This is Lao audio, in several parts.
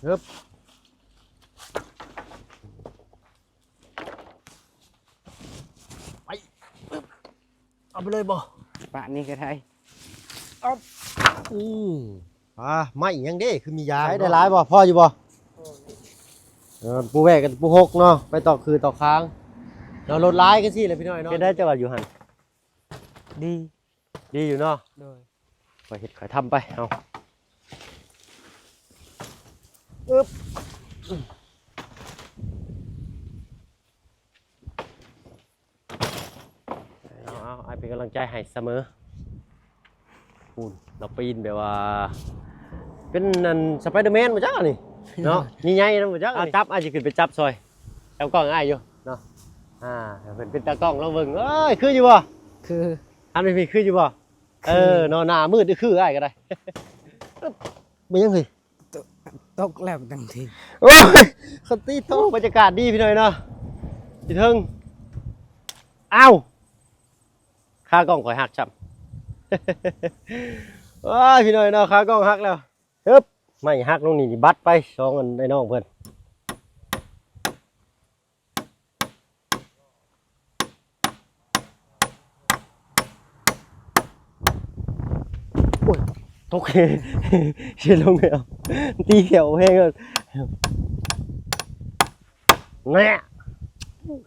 ເອີບ ໄປ ເອົາໄປເລີຍບໍ່? ປະນີ້ກໍໄດ້ ອືມ ອ່າ ໄມ້ຫຍັງເດ້ ຄືມີຢາງ ໄດ້ຫຼາຍບໍ່? ພໍຢູ່ບໍ່? ເອີ ປູແວກກັບປູຫົກເນາະ ໄປຕອກຄືຕອກຄາງ ເນາະ ລົດຫຼາຍກັນຊີ້ແຫຼະພີ່ນ້ອງເນາະ. ເປັນໄດເຈົ້າວ່າຢູ່ຫັ້ນ? ດີ ດີຢູ່ເນາະ. ໂດຍ ຂ້ອຍເຮັດຂ້ອຍທຳໄປ ເອົາ ອຶບ ເອົາ ເອົາ ອ້າຍເປັນກຳລັງໃຈໃຫ້ສະເໝີ. ພຸ້ນ ລາວປີນແບບວ່າ ເປັນອັນສະໄປເດີແມນບໍ່ຈັກອັນນີ້ເນາະ ໃຫຍ່ໆນຳບໍ່ຈັກ. ເອົາ ຈັບ ອ້າຍຊິຂຶ້ນໄປຈັບຊ່ອຍ ຈັບກ້ອງອ້າຍຢູ່ເນາະ. ອ່າ ເພິ່ນເປັນຕາກ້ອງລອງເບິ່ງ. ເອີຍ ຄືຢູ່ບໍ່? ຄື ອັນນີ້ຄືຢູ່ບໍ່? ເອີ ເນາະ ໜ້າມືດຄືອ້າຍກໍໄດ້. ເປັນຫຍັງເຮີ້ຍ? ຕົກ ຕົກແລ້ວຈັ່ງຊີ້. ໂອ້ຍ ຄັນຕີຕົກ ບັນຍາກາດດີພີ່ນ້ອງເນາະ ຢູ່ເທິງ. ອ້າວ ຂາກ້ອງຂ້ອຍຫັກຊ້ຳ. ໂອ້ຍ ພີ່ນ້ອງເນາະ ຂາກ້ອງຫັກແລ້ວ. ຮຶບ ໄມ້ຫັກລົງນີ້ ບັດໄປສອງອັນໄອ້ນ້ອງເພິ່ນ. ໂອ້ຍ ຕົກ ເສຍລົງແລ້ວ ຕີແຂ້ວແຮງ. ແນ່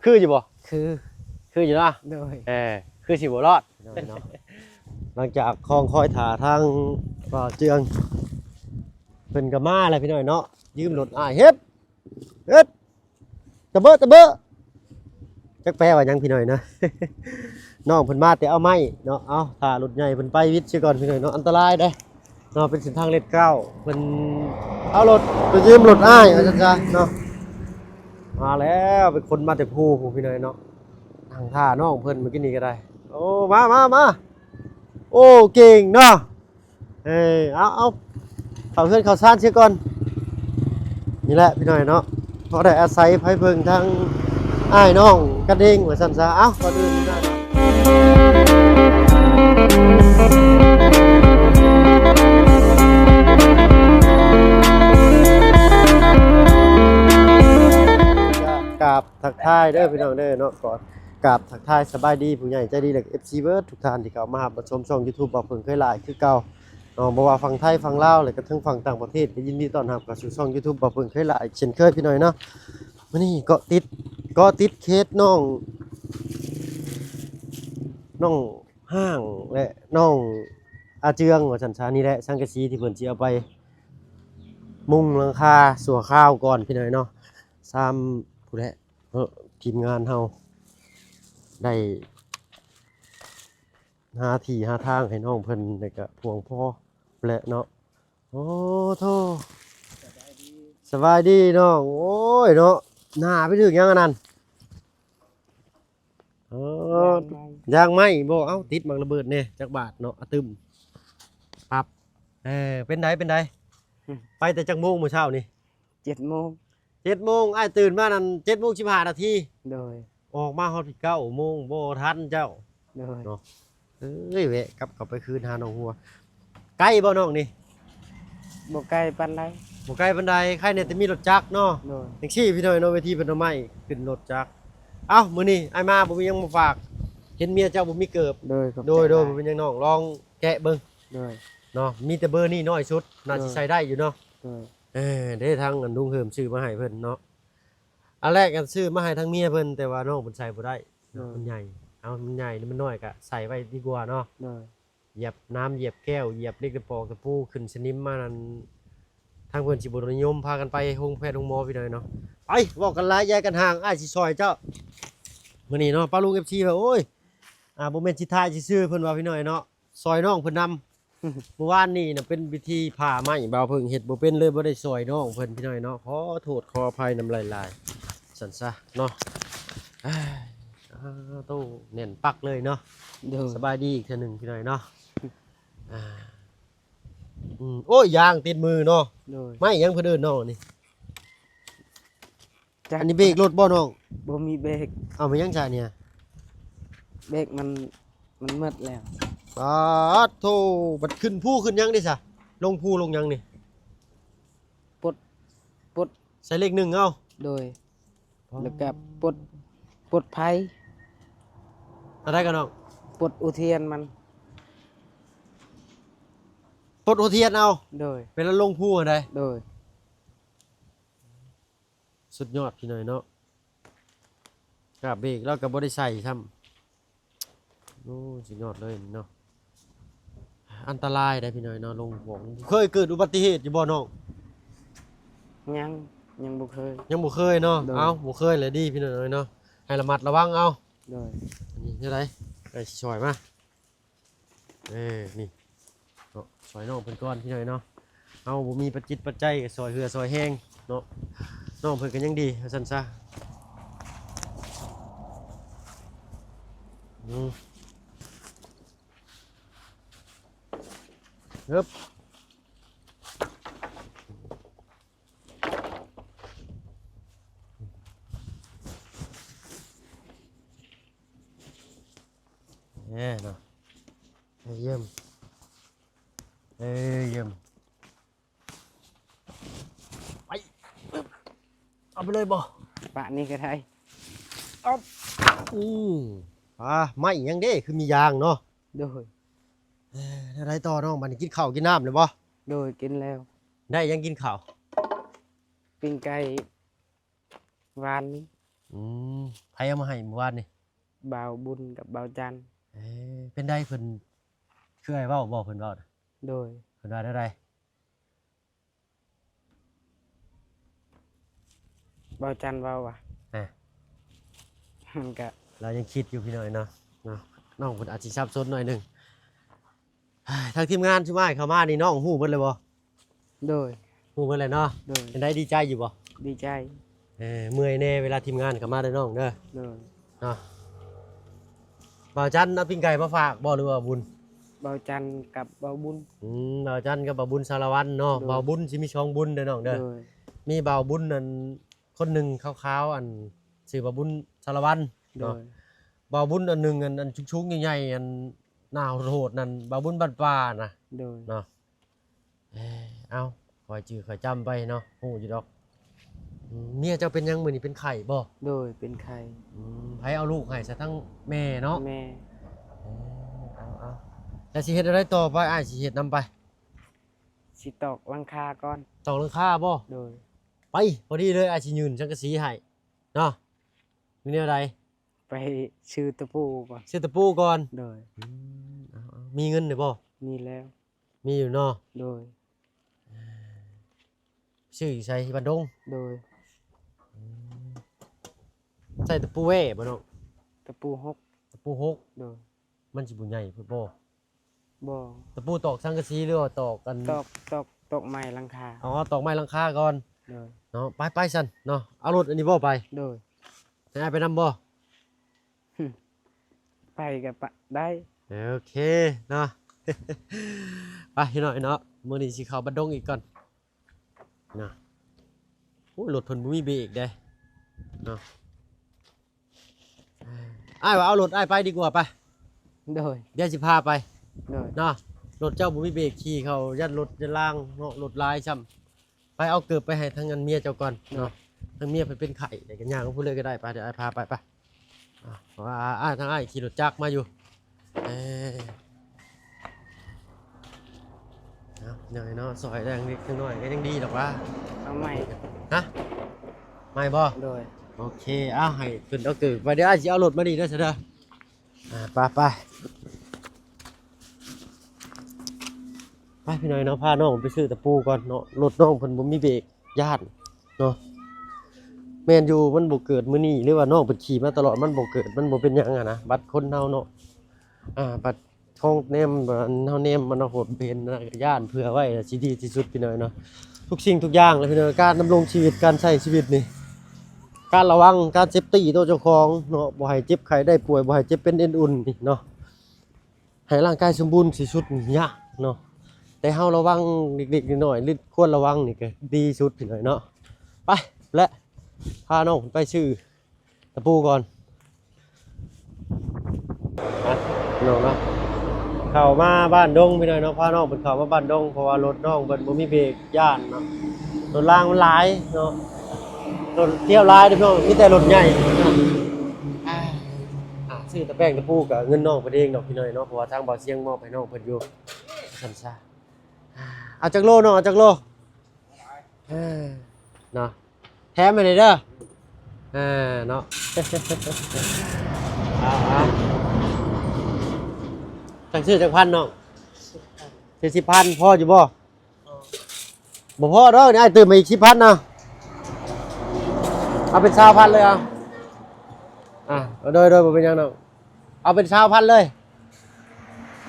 ຄືຢູ່ບໍ່? ຄື ຄືຢູ່ເນາະ. ໂດຍ ເອີ ຄືຊິບໍ່ລອດເນາະ. ຫຼັງຈາກຄອງຄອຍຖ້າທາງບ່າວເຈືອງ ເພິ່ນກໍມາແລ້ວພີ່ນ້ອງເນາະ. ຢືມລົດອ້າຍ ເຮັດ ເຮັດ ຕະເບີ ຕະເບີ ຈັກແປວ່າຫຍັງພີ່ນ້ອງເນາະ. ນ້ອງເພິ່ນມາແຕ່ເອົາໄມ້ເນາະ. ເອົາ ຖ້າລົດໃຫຍ່ເພິ່ນໄປວິດເສຍກ່ອນພີ່ນ້ອງເນາະ ອັນຕະລາຍເດ້ເນາະ. ເປັນເສັ້ນທາງເລນເກົ້າ ເພິ່ນເອົາລົດໄປຢືມລົດອ້າຍວ່າຊັ້ນຊະເນາະ. ມາແລ້ວ ເປັນຄົນມາແຕ່ພູພຸ້ນພີ່ນ້ອງເນາະ. ນັ່ງຖ້ານ້ອງເພິ່ນເມື່ອກີ້ນີ້ກໍໄດ້. ໂອ້ ມາ ມາ ມາ ໂອ້ ເກັ່ງເນາະ. ເອີ ເອົາ ເອົາ ເຂົ້າເຮືອນເຂົ້າຊານເສຍກ່ອນ. ນີ້ແຫຼະພີ່ນ້ອງເນາະ ພໍໄດ້ອາໄສໄພເພິ່ງທາງອ້າຍນ້ອງກັນເອງວ່າຊັ້ນຊະ. ເອົາ ກ່ອນອື່ນ ກາບ ທັກທາຍເດີພີ່ນ້ອງເດີເນາະ. ກໍກາບທັກທາຍສະບາຍດີຜູ້ໃຫຍ່ໃຈດີ ແລະ ເອັຟຊີ ເບິດທຸກທ່ານທີ່ເຂົ້າມາຮັບມາຊົມຊ່ອງຢູທູບບ່າວເພິ່ງເຄີຍຫຼາຍຄືເກົ່າເນາະ. ບໍ່ວ່າຝັ່ງໄທ ຝັ່ງລາວ ແລະ ກະທັງຝັ່ງຕ່າງປະເທດ ກໍຍິນດີຕ້ອນຮັບເຂົ້າສູ່ຊ່ອງຢູທູບບ່າວເພິ່ງເຄີຍຫຼາຍເຊັ່ນເຄີຍພີ່ນ້ອງເນາະ. ມື້ນີ້ເກາະຕິດ ເກາະຕິດເຂດນ້ອງ ນ້ອງຮ້າງ ແລະ ນ້ອງອາເຈືອງວ່າຊັ້ນຊະ. ນີ້ແຫຼະສັງກະສີທີ່ເພິ່ນຊິເອົາໄປມຸງຫຼັງຄາຊົ່ວຄາວກ່ອນພີ່ນ້ອງເນາະ. ຊາມ ຜູ້ແຫຼະ ເນາະ ທີມງານເຮົາໄດ້ຫາທີ່ຫາທາງໃຫ້ນ້ອງເພິ່ນ ແລ້ວກະພຽງພໍແຫຼະເນາະ. ໂອ້ໂທ້ ສະບາຍດີ ສະບາຍດີນ້ອງ. ໂອ້ຍເນາະ ໜ້າໄປຖືກຫຍັງອັນນັ້ນ? ເອີ ຢາງໄມ້ ຢາງໄມ້ບໍ່? ເອົ້າ ຕິດໝາກລະເບີດແດ່ ຈັກບາດເນາະ. ອະຕຶມ ປັບ ເອີ ເປັນໃດ ເປັນໃດ? ອືມ ໄປແຕ່ຈັກໂມງມື້ເຊົ້ານີ້? ເຈັດໂມງ. ເຈັດໂມງ ອ້າຍຕື່ນມານັ້ນ ເຈັດໂມງສິບຫ້ານາທີ. ໂດຍ ອອກມາຮອດເກົ້າໂມງ ບໍ່ທັນເຈົ້າ. ໂດຍ ເນາະ. ເອີຍ ແວະກັບເຂົ້າໄປຄືນຫາໜອງຫົວ. ໄກບໍ່ນ້ອງນີ້? ບໍ່ໄກປານໃດ. ບໍ່ໄກປານໃດ ໃຄແນ່ແຕ່ມີລົດຈັກເນາະ. ໂດຍ ຈັ່ງຊີ້ພີ່ນ້ອງເນາະ ເວທີເພິ່ນເອົາໄມ້ຂຶ້ນລົດຈັກ. ເອົ້າ ມື້ນີ້ອ້າຍມາບໍ່ມີຫຍັງມາຝາກ ເຫັນເມຍເຈົ້າບໍ່ມີເກີບ. ໂດຍ ຂອບໃຈ ໂດຍ ໂດຍ ຫຼາຍ ບໍ່ເປັນຫຍັງນ້ອງ ລອງແກະເບິ່ງ. ໂດຍ ເນາະ ມີແຕ່ເບີນີ້ນ້ອຍສຸດ ໜ້າ ໂດຍ ຊິໃຊ້ໄດ້ຢູ່ເນາະ. ເອີ ເດ້ ທາງອັນລຸງເຮີມຊື້ມາໃຫ້ເພິ່ນເນາະ. ອັນແລກກໍຊື້ມາໃຫ້ທາງເມຍເພິ່ນ ແຕ່ວ່ານ້ອງເພິ່ນໃສ່ບໍ່ໄດ້ເນາະ. ໂດຍ ມັນໃຫຍ່ ເອົາ ມັນໃຫຍ່ ມັນນ້ອຍກໍໃສ່ໄວ້ດີກວ່າເນາະ. ໂດຍ ຢຽບນ້ຳ ຢຽບແກ້ວ ຢຽບເຫຼັກຕະປອກຕະປູ ຂຶ້ນສະໜິມມານັ້ນ ທາງເພິ່ນຊິບໍ່ນິຍົມ ພາກັນໄປໂຮງແພດໂຮງໝໍພີ່ນ້ອງເນາະ. ໄປ ເວົ້າກັນຫຼາຍ ຢາຍກັນຫ່າງ ອ້າຍຊິຊ່ອຍເຈົ້າ. ມື້ນີ້ເນາະ ປ້າລຸງ ເອັຟຊີ ວ່າ ໂອ້ຍ ອ່າ ບໍ່ແມ່ນຊິຖ່າຍຊື່ໆ ເພິ່ນວ່າພີ່ນ້ອງເນາະ ຊ່ອຍນ້ອງເພິ່ນນຳ. ມື້ວານນີ້ນະ ເປັນພິທີຜ່າໄມ້ ບ່າວເພິ່ງເຮັດບໍ່ເປັນ ເລີຍບໍ່ໄດ້ຊ່ອຍນ້ອງເພິ່ນພີ່ນ້ອງເນາະ. ຂໍໂທດຂໍອະໄພນຳຫຼາຍໆ ຊັ້ນຊະເນາະ. ອ້າ ໂຕ ແໜ້ນປັກເລີຍເນາະ. ໂດຍ ສະບາຍດີອີກເທື່ອໜຶ່ງພີ່ນ້ອງເນາະ. ອ່າ ອືມ ໂອ້ຍ ຢາງຕິດມືເນາະ. ໂດຍ ໄມ້ຫຍັງເພິ່ນເອີ້ນນ້ອງນີ້? ຈັກ ອັນນີ້ເບຣກລົດບໍ່ນ້ອງ? ບໍ່ມີເບຣກ. ເອົາມາຫຍັງຊະນີ້? ເບຣກມັນ ມັນໝົດແລ້ວ. ປາດໂທ້ ບັດຂຶ້ນພູຂຶ້ນຫຍັງເດ້ຊະ? ລົງພູລົງຫຍັງນີ້? ປົດ ປົດ ໃສ່ເລກໜຶ່ງເອົາ. ໂດຍ. ອໍ ແລ້ວກໍປົດ ປົດໄພ. ອັນໃດກໍນ້ອງ? ປົດຫົວທຽນມັນ. ປົດຫົວທຽນເອົາ? ໂດຍ. ເວລາລົງພູຫັ້ນໃດ? ໂດຍ. ສຸດຍອດພີ່ນ້ອງເນາະ. ກາບເບກລາວກໍບໍ່ໄດ້ໃສ່ຊ້ຳ. ໂອ້ ສຸດຍອດເລີຍເນາະ. ອັນຕະລາຍໄດ໋ພີ່ນ້ອງເນາະ ລົງຂອງ. ເຄີຍເກີດອຸບັດຕິເຫດຢູ່ບໍ່ນ້ອງ? ຍັງ ຍັງບໍ່ເຄີຍ. ຍັງບໍ່ເຄີຍເນາະ. ໂດຍ. ເອົ້າ ບໍ່ເຄີຍແຫຼະດີພີ່ນ້ອງເອີຍເນາະ ໃຫ້ລະມັດລະວັງເອົາ. ໂດຍ. ອັນນີ້ແນວໃດ? ໄດ້ຊິຊ່ອຍມາ. ເອີ ນີ້ເນາະ ຊ່ອຍນ້ອງເພິ່ນກ່ອນພີ່ນ້ອງເນາະ. ເຮົາບໍ່ມີປັດຈິດປັດໄຈ ກໍຊ່ອຍເຫື່ອຊ່ອຍແຮງເນາະ. ນ້ອງເພິ່ນກໍຍັງດີວ່າຊັ້ນຊະ. ອືມ ເອີບ ເອີເນາະ ຢ້ຽມ ເອີ ຢ້ຽມ. ໄປ ເອົາໄປເລີຍບໍ່? ປະນີ້ກໍໄດ້. ອອບ ອືມ ອ່າ ໄມ້ຫຍັງເດ້ ຄືມີຢາງເນາະ? ໂດຍ. ເອີ ແນວໃດຕໍ່ນ້ອງ ບັດນີ້ກິນເຂົ້າກິນນ້ຳແລ້ວບໍ່? ໂດຍ ກິນແລ້ວ. ໄດ້ຫຍັງກິນເຂົ້າ? ປີ້ງໄກ່ ວານນີ້. ອືມ ໃຜເອົາມາໃຫ້ມື້ວານນີ້? ບ່າວບຸນກັບບ່າວຈັນ. ເອີ ເປັນໃດເພິ່ນ ຄືອ້າຍເວົ້າບໍ່ ເພິ່ນເວົ້ານະ? ໂດຍ. ເພິ່ນວ່າແນວໃດ? ບ່າວຈັນເວົ້າວ່າ ຮະ ມັນກະ ລາວຍັງຄິດຢູ່ພີ່ນ້ອງເນາະ ເນາະ ນ້ອງເພິ່ນອາດຊິສັບສົນໜ້ອຍໜຶ່ງ. ທາງທີມງານຊຸມອ້າຍເຂົ້າມານີ້ ນ້ອງຮູ້ເບິດແລ້ວບໍ່? ໂດຍ. ຮູ້ເບິດແລ້ວເນາະ. ໂດຍ. ເປັນໃດ ດີໃຈຢູ່ບໍ່? ດີໃຈ. ເອີ ເມື່ອຍແດ່ເວລາທີມງານເຂົ້າມາເດີນ້ອງເດີ. ໂດຍ. ເນາະ ບ່າວຈັນເອົາປີ້ງໄກ່ມາຝາກບໍ່ ຫຼືວ່າບຸນ? ບ່າວຈັນກັບບ່າວບຸນ. ອືມ ບ່າວຈັນກັບບ່າວບຸນສາລະວັນເນາະ. ໂດຍ. ບ່າວບຸນຊິມີສອງບຸນເດີນ້ອງເດີ. ໂດຍ. ມີບ່າວບຸນອັນ ຄົນໜຶ່ງຂາວໆ ອັນ ຊື່ບ່າວບຸນສາລະວັນເນາະ. ໂດຍ. ບ່າວບຸນອັນໜຶ່ງ ອັນ ອັນສູງໆ ໃຫຍ່ໆ ອັນໜ້າໂຫດໆ ນັ້ນ ບ່າວບຸນບ້ານປ່ານະ. ໂດຍ. ເນາະ ເອີ ເອົາ ຂ້ອຍຈື່ຂ້ອຍຈຳໄປເນາະ ຮູ້ຢູ່ດອກ. ອືມ ເມຍເຈົ້າເປັນຫຍັງມື້ນີ້ ເປັນໄຂ້ບໍ່? ໂດຍ ເປັນໄຂ້. ອືມ ໃຜເອົາລູກໃຫ້ຊະ ທັງແມ່ເນາະ? ແມ່. ເອີ ເອົາໆ ແລ້ວຊິເຮັດແນວໃດຕໍ່ໄປ? ອ້າຍຊິເຮັດນຳໄປ. ຊິຕອກຫຼັງຄາກ່ອນ. ຕອກຫຼັງຄາບໍ່? ໂດຍ. ໄປ ພໍດີເລີຍ ອ້າຍຊິຍື່ນສັງກະສີໃຫ້ເນາະ. ມີແນວໃດ? ໄປຊື້ຕະປູກ່ອນ. ຊື້ຕະປູກ່ອນ. ໂດຍ. ອືມ ເອົາໆ ມີເງິນແລ້ວບໍ່? ມີແລ້ວ. ມີຢູ່ເນາະ. ໂດຍ. ຊື້ຢູ່ໃສ? ບ້ານດົງ? ໂດຍ. ອືມ ໃຊ້ຕະປູແຫວ່ບໍ່ນ້ອງ? ຕະປູຫົກ. ຕະປູຫົກ. ໂດຍ. ມັນຊິບໍ່ໃຫຍ່ໂພດບໍ່? ບໍ່. ຕະປູຕອກສັງກະສີ ຫຼືວ່າຕອກອັນ ຕອກ ຕອກ ຕອກໄມ້ຫຼັງຄາ. ອໍ ຕອກໄມ້ຫຼັງຄາກ່ອນ. ໂດຍ. ເນາະ ໄປໆ ຊັ້ນເນາະ. ເອົາລົດອັນນີ້ບໍ່ໄປ? ໂດຍ. ໃຫ້ອ້າຍໄປນຳບໍ່? ໄປກໍໄປໄດ້. ໂອເຄເນາະ ໄປພີ່ນ້ອງເນາະ. ມື້ນີ້ຊິເຂົ້າບ້ານດົງອີກກ່ອນນະ. ໂອ້ຍ ລົດເພິ່ນບໍ່ມີເບຣກເດ້ເນາະ. ອ້າຍວ່າເອົາລົດອ້າຍໄປດີກວ່າ ໄປ. ໂດຍ. ດຽວຊິພາໄປ. ໂດຍ. ເນາະ ລົດເຈົ້າບໍ່ມີເບຣກ ຂີ່ເຂົ້າຢ້ານລົດຢ້ານລາງເນາະ ລົດຫຼາຍຊ້ຳ. ໄປເອົາເກີບໄປໃຫ້ທາງອັນເມຍເຈົ້າກ່ອນເນາະ. ໂດຍ. ທາງເມຍເພິ່ນເປັນໄຂ້ ແລ້ວກໍຍ່າງໄປພຸ້ນເລີຍກໍໄດ້. ໄປ ດຽວອ້າຍພາໄປ ໄປ. ອ່າ ເພາະວ່າອ້າຍ ທາງອ້າຍຂີ່ລົດຈັກມາຢູ່. ເອີ ເອົາ ຫຍັງເນາະ ຊ່ອຍແດ່ເລັກນ້ອຍກໍຍັງດີດອກວ່າ. ເອົາໃໝ່. ຮະ? ໃໝ່ບໍ່? ໂດຍ. ໂອເຄ ເອົາໃຫ້ເພິ່ນເອົາເກີບໄປ. ດຽວອ້າຍຊິເອົາລົດມານີ້ເດີ ຊະເດີ. ອ່າ ໄປ ໄປ ໄປ ພີ່ນ້ອງເນາະ. ພານ້ອງໄປຊື້ຕະປູກ່ອນເນາະ. ລົດນ້ອງເພິ່ນບໍ່ມີເບຣກ ຢ້ານເນາະ. ແມ່ນຢູ່ ມັນບໍ່ເກີດມື້ນີ້ ຫຼືວ່ານ້ອງເພິ່ນຂີ່ມາຕະຫຼອດ ມັນບໍ່ເກີດ ມັນບໍ່ເປັນຫຍັງຫັ້ນນະ. ບັດຄົນເຮົາເນາະ ອ່າ ບັດ ຂອງແນມ ອັນເຮົາແນມ ມັນເຮົາໂຫດເຫັນນະ ກໍຢ້ານ. ເຜື່ອໄວ້ລະຊິດີທີ່ສຸດ ພີ່ນ້ອງເນາະ. ທຸກສິ່ງທຸກຢ່າງລະ ພີ່ນ້ອງ ການດຳລົງຊີວິດ ການໃຊ້ຊີວິດນີ້ ການລະວັງ ການເຊບຕີ້ໂຕເຈົ້າຂອງເນາະ ບໍ່ໃຫ້ເຈັບໄຂ້ໄດ້ປ່ວຍ ບໍ່ໃຫ້ເຈັບເປັນເອັນອຸ່ນນີ້ເນາະ. ໃຫ້ຮ່າງກາຍສົມບູນທີ່ສຸດນີ້ຍາກເນາະ ແຕ່ເຮົາລະວັງເລັກໆນ້ອຍໆ ຫຼືຄວນລະວັງນີ້ກໍດີສຸດ ພີ່ນ້ອງເນາະ. ໄປ ແລະ ພານ້ອງໄປຊື້ຕະປູກ່ອນ ພີ່ນ້ອງເນາະ. ເຂົ້າມາບ້ານດົງ ພີ່ນ້ອງເນາະ ພານ້ອງເພິ່ນເຂົ້າມາບ້ານດົງ ເພາະວ່າລົດນ້ອງເພິ່ນບໍ່ມີເບຣກ ຢ້ານເນາະ. ໂຕ ລົດລາງມັນຫຼາຍເນາະ ລົດທ່ຽວຫຼາຍເດ້ພີ່ນ້ອງ ມີແຕ່ລົດໃຫຍ່. ອ່າ ອ່າ ຊື້ຕະແປ້ງຕະປູກະເງິນນ້ອງເພິ່ນເອງດອກພີ່ນ້ອງເນາະ ເພາະວ່າທາງບ່າວຊຽງມອບໃຫ້ນ້ອງເພິ່ນຢູ່ ວ່າຊັ້ນຊະ. ອ່າ ເອົາຈັກໂລນ້ອງ ເອົາຈັກໂລ? ເອີ ເນາະ ແຖມໃຫ້ແດ່ເດີ ເອີ ເນາະ ເອົາ ເອົາ ຈັ່ງຊື້ຈັກພັນນ້ອງ? ຊື້ສິບພັນ ພໍຢູ່ບໍ່? ບໍ່ພໍດອກ ນີ້ອ້າຍຕື່ມມາອີກສິບພັນນະ ເອົາເປັນຊາວພັນເລີຍ ເອົາ ອ່າ ໂດຍ ໂດຍ ບໍ່ເປັນຫຍັງດອກ ເອົາເປັນຊາວພັນເລີຍ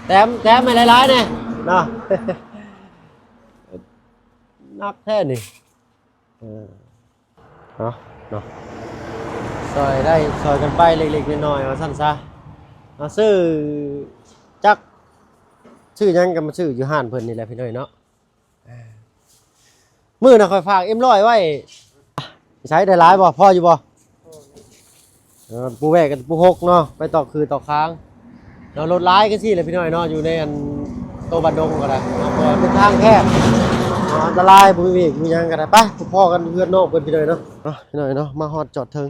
ແຖມ ແຖມໃຫ້ຫຼາຍໆແດ່ເນາະ ໜັກແທ້ນີ້ ເອີ ເນາະ ເນາະ ຊ່ອຍໄດ້ຊ່ອຍກັນໄປເລັກໆນ້ອຍໆ ວ່າຊັ້ນຊະ ເອົາ ຊື້ຈັກ ຊື້ຫຍັງກໍມາຊື້ຢູ່ຮ້ານເພິ່ນນີ້ແຫຼະພີ່ນ້ອງເນາະ. ມື້ນະຂ້ອຍຝາກເອັມຮ້ອຍໄວ້ ໃຊ້ໄດ້ຫຼາຍບໍ່? ພໍຢູ່ບໍ່? ເອີ ປູແວກກັບປູຫົກເນາະ ໄປຕອກຄືຕອກຄາງເນາະ ລົດຫຼາຍຈັ່ງຊີ້ແຫຼະພີ່ນ້ອງເນາະ ຢູ່ໃນອັນໂຕບ້ານດົງກໍໄດ້ເນາະ ເພາະວ່າເປັນທາງແຄບເນາະ ອັນຕະລາຍ ບໍ່ມີເບຣກມີຫຍັງກໍໄດ້. ໄປ ພໍ້ກັນເຮືອນນ້ອງເພິ່ນພີ່ນ້ອງເນາະ ເນາະ ພີ່ນ້ອງເນາະ ມາຮອດຈອດເຖິງ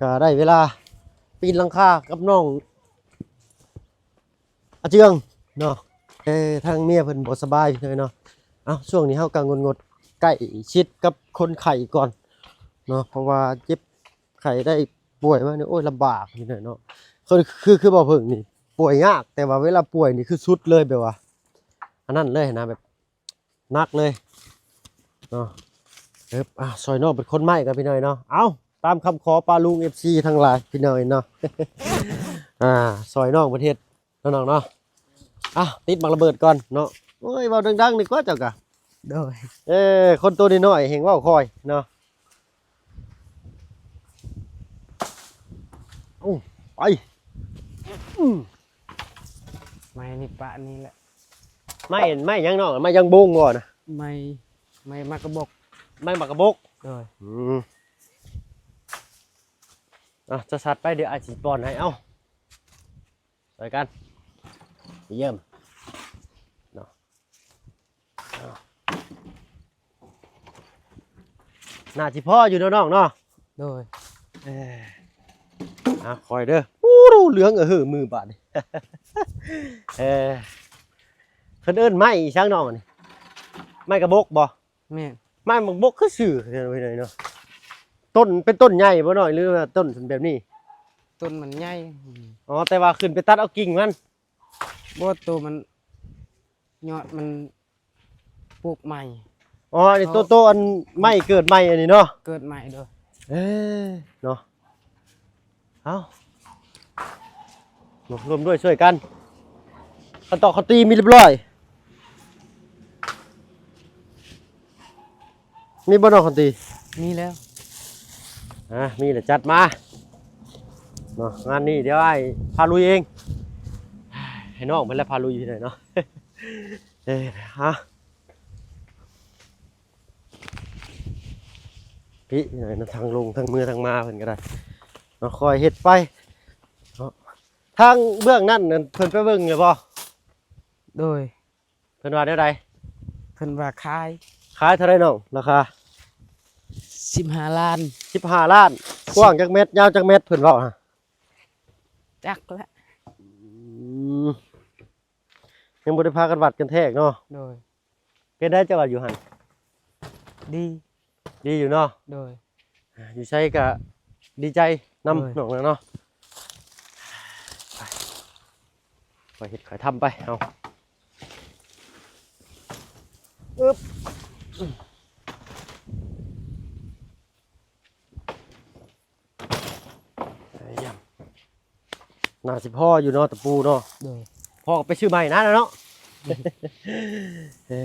ກໍໄດ້ເວລາປີນຫຼັງຄາກັບນ້ອງ ອາເຈືອງເນາະ ເອີ ທາງເມຍເພິ່ນບໍ່ສະບາຍພີ່ນ້ອງເນາະ. ເອົ້າ ຊ່ວງນີ້ເຮົາກໍງົດໆ ໃກ້ຊິດກັບຄົນໄຂ້ກ່ອນເນາະ ເພາະວ່າເຈັບໄຂ້ໄດ້ປ່ວຍມານີ້ ໂອ້ຍ ລຳບາກພີ່ນ້ອງເນາະ. ຄື ຄື ຄືບໍ່ເພິ່ງນີ້ປ່ວຍຍາກ ແຕ່ວ່າເວລາປ່ວຍນີ້ຄືສຸດເລີຍ ແບບວ່າອັນນັ້ນເລີຍນະ ແບບ ໜັກເລີຍເນາະ. ເອີບ ອ່າ ຊ່ອຍນ້ອງເປັນຄົນໄມ້ກັນພີ່ນ້ອງເນາະ. ເອົ້າ ຕາມຄຳຂໍປ້າລຸງ ເອັຟຊີ ທັງຫຼາຍພີ່ນ້ອງເນາະ ອ່າ ຊ່ອຍນ້ອງເພິ່ນເຮັດເນາະນ້ອງເນາະ. ເອົ້າ ຕິດໝາກລະເບີດກ່ອນເນາະ. ໂອ້ຍ ເວົ້າດັງໆດີກວ່າເຈົ້າກະ ໂດຍ ເອີ ຄົນໂຕນ້ອຍໆແຮ່ງເວົ້າຄ່ອຍເນາະ. ໂອ້ ໄປ ອືມ ໄມ້ນີ້ປະນີ້ແຫຼະ. ໄມ້ ໄມ້ຫຍັງນ້ອງ? ໄມ້ຢາງບົງບໍ່ນະ? ໄມ້ ໄມ້ໝາກກະບົກ. ໄມ້ໝາກກະບົກ. ໂດຍ. ອືມ ອ່ະ ຈະສັດໄປ ດຽວອ້າຍຊິປ້ອນໃຫ້. ເອົ້າ ຊ່ອຍກັນຢ້ຽມເນາະ. ໜ້າຊິພໍຢູ່ເນາະນ້ອງເນາະ. ໂດຍ. ເອີ ອ່າ ຄ່ອຍເດີ. ໂອ້ ເຫຼືອງອະເຫີມືບາດນີ້. ເອີ ເພິ່ນເອີ້ນໄມ້ອີ່ຫຍັງນ້ອງອັນນີ້? ໄມ້ກະບົກບໍ່? ແມ່ນ. ໄມ້ບັກບົກຄືຊື່ເນາະ. ຕົ້ນເປັນຕົ້ນໃຫຍ່ບໍ່ນ້ອຍ ຫຼືວ່າຕົ້ນແບບນີ້? ຕົ້ນມັນໃຫຍ່. ອໍ ແຕ່ວ່າຂຶ້ນໄປຕັດເອົາກິ່ງມັນ. ບໍ່ ໂຕມັນ ຍອດມັນ ປູກໃໝ່. ອໍ ອັນນີ້ ເອີ ໂຕ ໂຕອັນໃໝ່ເກີດໃໝ່ອັນນີ້ເນາະ. ເກີດໃໝ່ໂດຍ. ເອີ ເນາະ. ເອົ້າ ລວມດ້ວຍຊ່ວຍກັນ. ຂັ້ນຕອນເຂົາຕີມີຮຽບຮ້ອຍ ມີບໍ່ນ້ອງຄັນຕີ? ມີແລ້ວ. ອ່າ ມີແລ້ວຈັດມາເນາະ. ງານນີ້ດຽວອ້າຍພາລຸຍເອງ ໃຫ້ນ້ອງເພິ່ນແຫຼະພາລຸຍພີ່ນ້ອງເນາະ. ເອີ ຮະ ພີ່ນ້ອງເນາະ ທາງລົງ ທາງເມືອ ທາງມາເພິ່ນກໍໄດ້ເນາະ ຄ່ອຍເຮັດໄປເນາະ. ທາງເບື້ອງນັ້ນ ເພິ່ນໄປເບິ່ງແລ້ວບໍ່? ໂດຍ. ເພິ່ນວ່າແນວໃດ? ເພິ່ນວ່າຂາຍ. ຂາຍເທົ່າໃດນ້ອງ ລາຄາ? ສິບຫ້າລ້ານ. ສິບຫ້າລ້ານ. ກວ້າງຈັກແມັດ ຍາວຈັກແມັດ ເພິ່ນເວົ້າຫະ? ຈັກແຫຼະ. ອືມ ຍັງບໍ່ໄດ້ພາກັນວັດກັນແທກເນາະ. ໂດຍ. ເປັນໃດເຈົ້າວ່າຢູ່ຫັ້ນ? ດີ. ດີຢູ່ເນາະ. ໂດຍ. ຢູ່ໃສກະດີໃຈນຳ ໂດຍ ນ້ອງນະເນາະ. ໄປ ຄ່ອຍເຮັດຄ່ອຍທຳໄປເຮົາ. ອຶບ ຢ້ຳ ໜ້າຊິພໍຢູ່ເນາະ ຕະປູເນາະ. ໂດຍ. ພໍກໍໄປຊື້ໃໝ່ນະເນາະ. ເອີ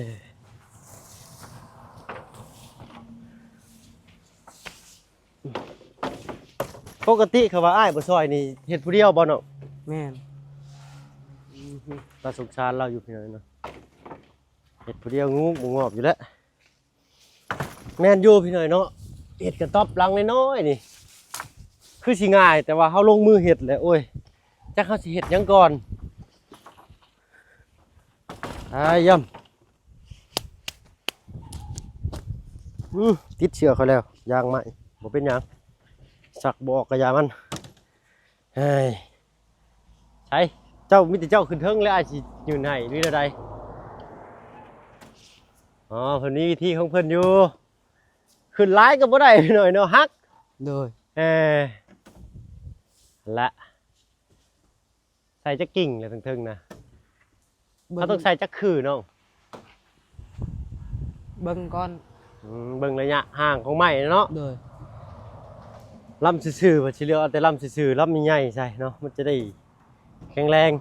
ປົກກະຕິຄັນວ່າອ້າຍບໍ່ຊ່ອຍນີ້ ເຮັດຜູ້ດຽວບໍ່ນ້ອງ? ແມ່ນ. ຕາສົງສານລາວຢູ່ພີ່ນ້ອງເນາະ ເຮັດຜູ້ດຽວງູບງອບຢູ່ແຫຼະ. ແມ່ນຢູ່ພີ່ນ້ອງເນາະ ເຮັດກະຕ໊ອບຫຼັງນ້ອຍໆນີ້ ຄືຊິງ່າຍ ແຕ່ວ່າເຮົາລົງມືເຮັດແລ້ວ ໂອ້ຍ ຈັກເຮົາຊິເຮັດຫຍັງກ່ອນ. ອາ ຢ້ຳ ອືມ ຕິດເຊືອກຂ້ອຍແລ້ວ ຢາງໄມ້ ບໍ່ເປັນຫຍັງ ຊັກບໍ່ອອກກະຢ່າມັນ. ເຮີ້ຍ ໃສ ເຈົ້າ ມີແຕ່ເຈົ້າຂຶ້ນເທິງແລ້ວ ອ້າຍຊິຍື່ນໃຫ້ ຫຼືແນວໃດ? ອໍ ເພິ່ນມີວິທີຂອງເພິ່ນຢູ່ ຂຶ້ນຫຼາຍກໍບໍ່ໄດ້ ໜ້ອຍເນາະ ຫັກ. ໂດຍ ເອີ ຫັ້ນລະ ໃສ່ຈັກກິ່ງແຫຼະເທິງໆນະ? ເບິ່ງ ເຮົາຕ້ອງໃສ່ຈັກຄືນ້ອງ? ເບິ່ງກ່ອນ ອືມ ເບິ່ງໄລຍະຫ່າງຂອງໄມ້ເນາະ. ໂດຍ ລຳຊື່ໆ ວ່າຊິເລືອກເອົາແຕ່ລຳຊື່ໆ ລຳໃຫຍ່ໆໃສ່ເນາະ ມັນຈະໄດ້ແຂງແຮງ.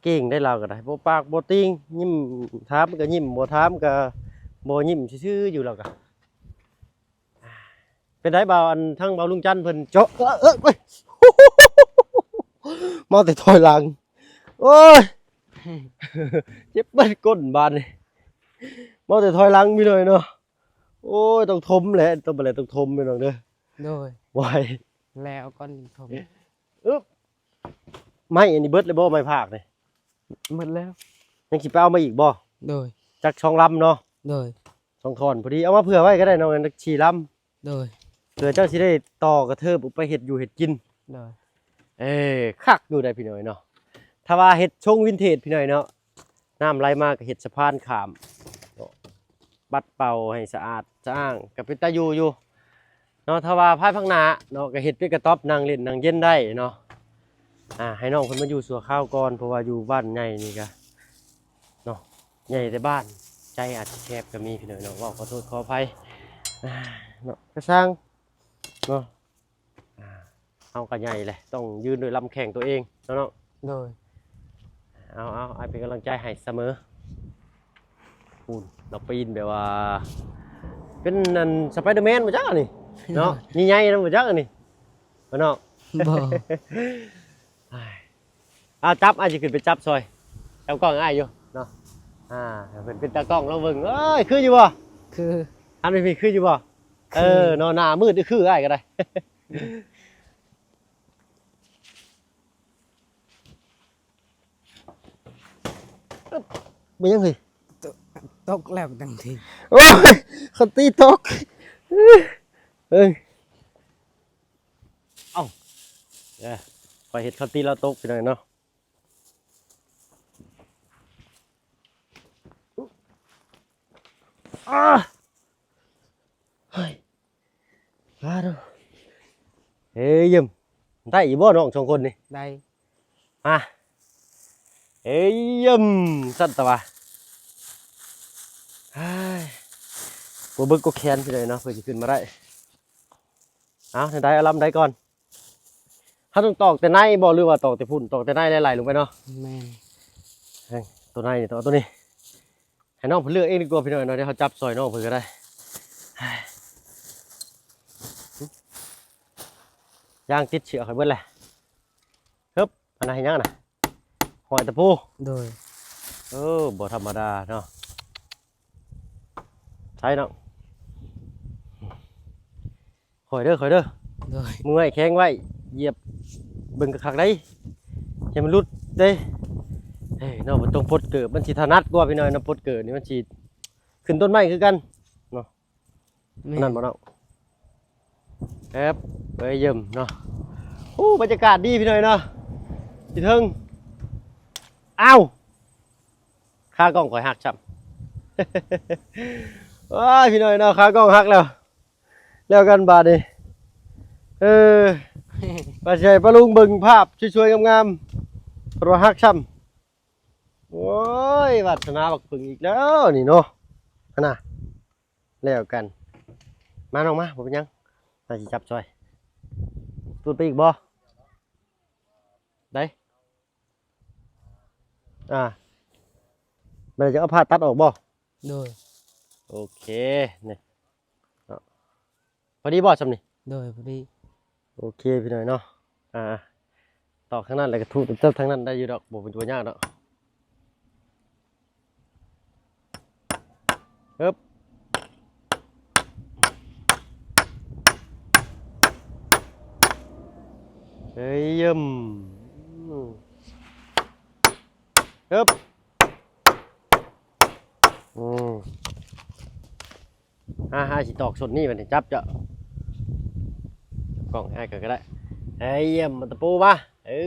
ເກັ່ງໄດ໋ລາວກໍໄດ້ ບໍ່ປາກບໍ່ຕິງ ຍິ້ມ ຖາມກໍຍິ້ມ ບໍ່ຖາມກໍບໍ່ຍິ້ມ ຊື່ໆຢູ່ລາວກໍ. ເປັນໃດບ່າວ ອັນ ທາງບ່າວລຸງຈັນເພິ່ນເຈາະ ເອີ ເອີ ເອີ ເມົາແຕ່ຖອຍຫຼັງ ໂອ້ຍ ເຈັບເບິດກົ້ນບາດນີ້ ເມົາແຕ່ຖອຍຫຼັງພີ່ນ້ອງເນາະ. ໂອ້ຍ ຕ້ອງຖົມແຫຼະ ຕ້ອງໄປແຫຼະ ຕ້ອງຖົມພີ່ນ້ອງເດີ. ໂດຍ ໄວ ແລ້ວກ່ອນຖົມ. ອຶບ ໄມ້ອັນນີ້ເບິດແລ້ວບໍ່ ໄມ້ພາກນີ້? ໝົດແລ້ວ ຍັງຊິໄປເອົາມາອີກບໍ່? ໂດຍ ຈັກສອງລຳເນາະ. ໂດຍ ສອງທ່ອນພໍດີ ເອົາມາເຜື່ອໄວ້ກໍໄດ້ເນາະ ຈັກສີ່ລຳ. ໂດຍ ເພື່ອເຈົ້າຊິໄດ້ຕໍ່ກະເທີບອອກໄປເຮັດຢູ່ເຮັດກິນ. ໂດຍ ເອີ ຄັກຢູ່ໄດ໋ພີ່ນ້ອງເນາະ ຖ້າວ່າເຮັດຊົງວິນເທດພີ່ນ້ອງເນາະ ນ້ຳໄຫຼມາກໍເຮັດສະພານຂ້າມ ປັດເປົ່າໃຫ້ສະອາດສະອ້າງ ກໍເປັນຕາຢູ່ຢູ່ເນາະ. ຖ້າວ່າພາຍພາກໜ້າເນາະ ກໍເຮັດເປັນກະຕ໊ອບນັ່ງຫຼິ້ນນັ່ງເຢັນໄດ້ເນາະ. ອ່າ ໃຫ້ນ້ອງເພິ່ນມາຢູ່ຊົ່ວຄາວກ່ອນ ເພາະວ່າຢູ່ບ້ານໃຫຍ່ນີ້ກະເນາະ ໃຫຍ່ແຕ່ບ້ານ ໃຈອາດຈະແຄບກໍມີພີ່ນ້ອງເນາະ ເວົ້າຂໍໂທດຂໍອະໄພ ອ່າ ເນາະ ກະຊ່າງເນາະ. ອ່າ ເຮົາກໍໃຫຍ່ແຫຼະ ຕ້ອງຢືນດ້ວຍລຳແຂ້ງຕົວເອງເນາະນ້ອງ. ໂດຍ ເອົາໆ ອ້າຍເປັນກຳລັງໃຈໃຫ້ສະເໝີ. ພຸ້ນ ເຮົາປີນແບບວ່າ ເປັນອັນສະໄປເດີແມນບໍ່ຈັກອັນນີ້ເນາະ ໃຫຍ່ໆນຳບໍ່ຈັກອັນນີ້ ບໍ່ເນາະ. ບໍ່ ອ້າຍ ເອົາຈັບ ອ້າຍຊິຂຶ້ນໄປຈັບຊ່ອຍ ຈັບກ້ອງອ້າຍຢູ່ເນາະ. ອ່າ ເພິ່ນເປັນຕາກ້ອງລອງເບິ່ງ ເອີຍ ຄືຢູ່ບໍ່? ຄື ອັນນີ້ຄືຢູ່ບໍ່? ເອີ ຄືເນາະ ໜ້າມືດຄືອ້າຍກໍໄດ້. ແມ່ນຫຍັງເຮີ້ຍ? ຕົກ ຕົກແລ້ວຈັ່ງທີ ໂອ້ຍ ຄັນຕີຕົກ ເອີຍ ເອົ້າ ເອີ ຂ້ອຍເຮັດຄັນຕີລາວຕົກ ພີ່ນ້ອງເນາະ. ອ້າ ເຮີ້ຍ ປາໂທ້ ເອີຍ ຢ້ຽມ ໄດ້ຢູ່ບໍ່ນ້ອງສອງຄົນນີ້? ໄດ້ ມາ ເອີຍ ຢ້ຽມ ສັ່ນຕະຫວາ ເຮີ້ຍ ບໍ່ເບິ່ງກໍແຂນຊິໄດ້ເນາະ ເພື່ອຊິຂຶ້ນມາໄດ້. ເອົາ ແນວໃດ ເອົາລຳໃດກ່ອນ? ເຮົາຕ້ອງຕອກແຕ່ໃນບໍ່ ຫຼືວ່າຕອກແຕ່ພຸ້ນ? ຕອກແຕ່ໃນໄຫຼໆລົງໄປເນາະ. ແມ່ນ ເອີ ຕົວໃນນີ້ ຕົວ ຕົວນີ້ ໃຫ້ນ້ອງເພິ່ນເລືອກເອງດີກວ່າ ພີ່ນ້ອງເນາະ. ດຽວເຮົາຈັບຊ່ອຍນ້ອງເພິ່ນກໍໄດ້. ຢາງຕິດເຊືອກຂ້ອຍເບິດແຫຼະ. ຮຶບ ອັນນັ້ນເຮັດຫຍັງນະ? ຫ້ອຍຕະປູ. ໂດຍ ເອີ ບໍ່ທຳມະດາເນາະ. ໃສ່ເນາະ. ຄ່ອຍເດີ ຄ່ອຍເດີ. ໂດຍ ມືໄວ້ແຂງໄວ້ ຢຽບເບິ່ງຄັກໆໄດ໋ ຢ່າໃຫ້ມັນຫຼຸດເດ້. ເອີ ເນາະ ບໍ່ຕ້ອງປົດເກີບ ມັນຊິຖະໜັດກວ່າ ພີ່ນ້ອງເນາະ. ປົດເກີບນີ້ມັນຊິຂຶ້ນຕົ້ນໄມ້ຄືກັນເນາະ. ແມ່ນ ນັ້ນບໍ່ເນາະ. ແອບ ເອີຍ ຢ້ຽມເນາະ. ໂອ້ ບັນຍາກາດດີ ພີ່ນ້ອງເນາະ ຢູ່ເທິງ. ອ້າວ ຂາກ້ອງຂ້ອຍຫັກຊ້ຳ. ໂອ້ຍ ພີ່ນ້ອງເນາະ ຂາກ້ອງຫັກແລ້ວ. ແລ້ວກັນບາດນີ້ ເອີ ວ່າຊິໃຫ້ປ້າລຸງເບິ່ງພາບສວຍໆງາມໆ ເພິ່ນວ່າຫັກຊ້ຳ. ໂອ້ຍ ວາດສະໜາບັກເຜິ້ງອີກແລ້ວນີ້ເນາະ. ຫັ້ນນະ ແລ້ວກັນ. ມານ້ອງມາ ບໍ່ເປັນຫຍັງ ອ້າຍຊິຈັບຊ່ອຍ. ຕູດໄປອີກບໍ່? ໄດ້ ອ່າ ແມ່ນຈະເອົາຜ້າຕັດອອກບໍ່? ໂດຍ ໂອເຄ ນີ້ເນາະ ພໍດີບໍ່ຊ່ຳນີ້? ໂດຍ ພໍດີ. ໂອເຄ ພີ່ນ້ອງເນາະ ອ່າ ຕອກທາງນັ້ນ ແລ້ວກໍທູດທາງນັ້ນໄດ້ຢູ່ດອກ ບໍ່ເປັນ ບໍ່ຍາກດອກ. ຮຶບ ເອີຍ ຢ້ຽມ ຮຶບ. ອືມ ອ່າ ອ້າຍຊິຕອກສົດນີ້ບັດນີ້ ຈັບເຈົ້າ ຈັບກ້ອງອ້າຍກ່ອນກໍໄດ້. ເອີ ຢ້ຽມ ເອົາຕະປູມາ ເອີ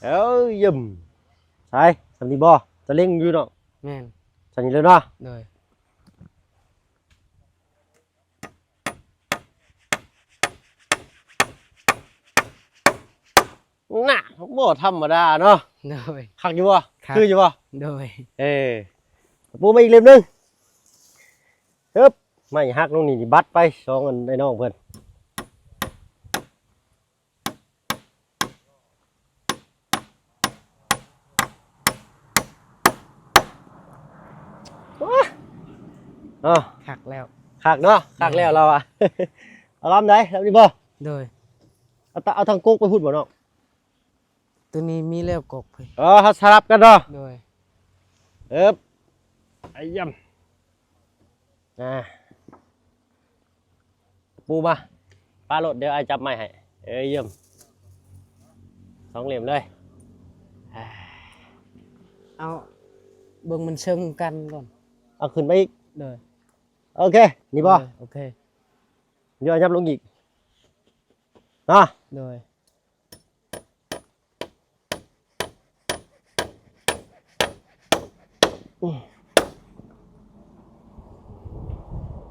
ເອີ ຢ້ຽມ. ໃສ ສ່ຳນີ້ບໍ່? ຈະເລັ່ງຢູ່ເນາະ. ແມ່ນ ສ່ຳນີ້ເລີຍເນາະ. ໂດຍ. ນະ ບໍ່ທຳມະດາເນາະ. ໂດຍ. ຄັກຢູ່ບໍ່? ຄັກ. ຄືຢູ່ບໍ່? ໂດຍ. ເອີ ປູມາອີກເຫຼັ້ມໜຶ່ງ. ຮຶບ ໄມ້ຫັກລົງນີ້ ບັດໄປສອງອັນ ໄອ້ນ້ອງເພິ່ນ. ໂອ້ຍ ເນາະ ຄັກແລ້ວ ຄັກເນາະ ຄັກແລ້ວລາວອະ. ເອົາລຳໃດ ລຳນີ້ບໍ່? ໂດຍ. ເອົາຕະ ເອົາທາງກົກໄປພຸ້ນບໍ່ນ້ອງ? ໂຕນີ້ມີແລ້ວກົກ. ເອີ ເຮົາສະຫຼັບກັນເນາະ. ໂດຍ. ເອີບ ໄອ້ຢຳ ອ່າ ປູມາ ປະໂລດ ດຽວອ້າຍຈັບໄມ້ໃຫ້. ເອີ ຢ້ຽມ ສອງເຫຼັ້ມເລີຍ. ເອົາ ເບິ່ງມັນເຊິ່ງກັນກ່ອນ ເອົາຂຶ້ນໄປອີກ. ໂດຍ. ໂອເຄ ນີ້ບໍ່? ໂດຍ ໂອເຄ ດຽວອ້າຍຫຍັບລົງອີກເນາະ. ໂດຍ.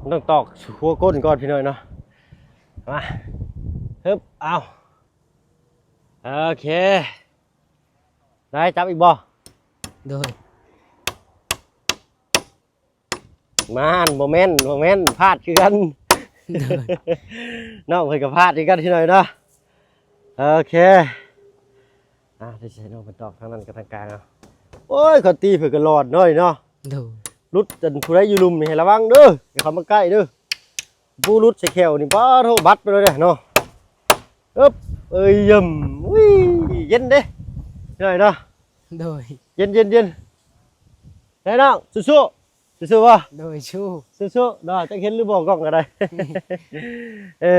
ມັນຕ້ອງຕອກຫົວກົ້ນກ່ອນພີ່ນ້ອງເນາະ. ມາ ຮຶບ ເອົາ ໂອເຄ ໄດ້ ຈັບອີກບໍ່? ໂດຍ. ມານ ບໍ່ແມ່ນ ບໍ່ແມ່ນ ພາດຄືກັນ. ໂດຍ. ນ້ອງເພິ່ນກໍພາດຄືກັນທີ່ໜ້ອຍເນາະ. ໂອເຄ ອ່າ ໄດ້ໃສ່ນ້ອງເພິ່ນຕອກທາງນັ້ນກັບທາງກາງເອົາ. ໂອ້ຍ ເຂົາຕີເພິ່ນກໍຫຼອດເນາະນີ້ເນາະ. ໂດຍ. ຫຼຸດ ອັນຜູ້ໃດຢູ່ລຸ່ມນີ້ໃຫ້ລະວັງເດີ ຢ່າເຂົ້າມາໃກ້ເດີ. ປູຫຼຸດໃສ່ແຂ້ວນີ້ ປາໂທ ບັດໄປເລີຍເດ້ເນາະ. ອຶບ ເອີຍ ຢ້ຳ ອຸ້ຍ ເຢັນເດ້ ໜ້ອຍເນາະ. ໂດຍ. ເຢັນໆໆ ໄດ້ນ້ອງ ສູ້ໆ ສູ້ໆບໍ່? ໂດຍ ສູ້ ສູ້ໆເນາະ. ຈັກເຫັນຫຼືບໍ່ກ້ອງກໍໄດ້. ເອີ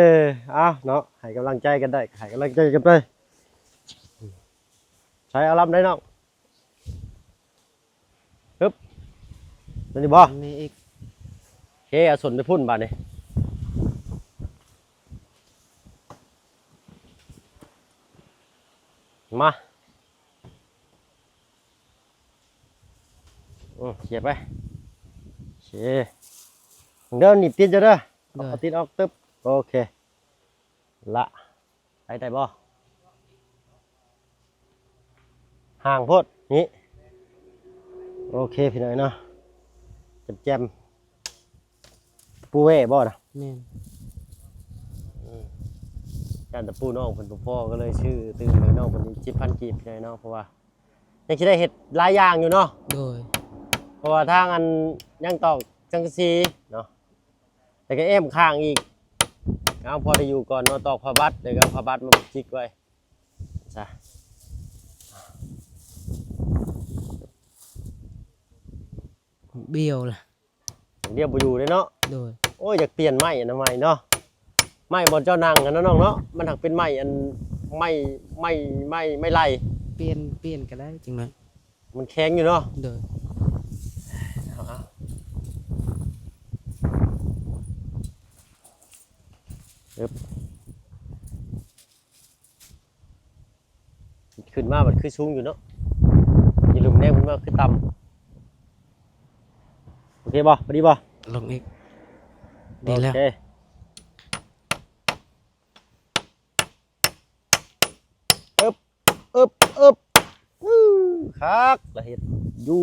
ເອົາເນາະ ໃຫ້ກຳລັງໃຈກັນໄດ້ ໃຫ້ກຳລັງໃຈກັນໄປ. ໃສ່ ເອົາລຳໄດ້ນ້ອງ. ຮຶບ ນັ້ນນີ້ບໍ່? ມີອີກ. ໂອເຄ ເອົາສົນໄປພຸ້ນບາດນີ້. ມາ ອືມ ເຂຍໄປ. ໂອເຄ ເດີ ໜີບຕິດເຈົ້າເດີ. ໂດຍ. ເອົາຕິດອອກ ຕຶບ. ໂອເຄ ລະ ໄປໄດ້ບໍ່? ຫ່າງໂພດ ນີ້. ໂອເຄ ພີ່ນ້ອງເນາະ ແຈ່ມໆ. ປູແຫວ່ບໍ່ນະ? ແມ່ນ. ອືມ ຢ້ານຕະປູນ້ອງເພິ່ນບໍ່ພໍ ກໍເລີຍຊື້ຕື່ມໃຫ້ນ້ອງເພິ່ນອີກສິບພັນກີບ ພີ່ນ້ອງເນາະ ເພາະວ່າຍັງຊິໄດ້ເຮັດຫຼາຍຢ່າງຢູ່ເນາະ. ໂດຍ. ເພາະວ່າທາງອັນ ຍັງຕອກສັງກະສີເນາະ ແລ້ວກໍແອ້ມຂ້າງອີກ. ເອົາ ພໍໄດ້ຢູ່ກ່ອນເນາະ ຕອກຜ້າບັດ ແລ້ວກໍເອົາຜ້າບັດມາປິດຈິກໄວ້ຊະ. ເບວລະ ດຽວບໍ່ຢູ່ເດ້ເນາະ. ໂດຍ. ໂອ້ຍ ຢາກປ່ຽນໄມ້ອັນນັ້ນໃໝ່ເນາະ ໄມ້ບ່ອນເຈົ້ານັ່ງຫັ້ນນະນ້ອງເນາະ. ມັນຫາກເປັນໄມ້ອັນ ໄມ້ ໄມ້ ໄມ້ ໄມ້ໄລ່. ປ່ຽນ ປ່ຽນກໍໄດ້ ຈັ່ງນັ້ນ ມັນແຂງຢູ່ເນາະ. ໂດຍ. ເອົາ ເອົາ ເອີບ ຂຶ້ນມາມັນຄືສູງຢູ່ເນາະ ຢູ່ລຸ່ມແນວຂຶ້ນມາຄືຕ່ຳ. ໂອເຄບໍ່? ພໍດີບໍ່? ລົງອີກ ດີແລ້ວ. ໂອເຄ ອຶບ ອຶບ ອຶບ ອື ຄັກລະ ເຮັດຢູ່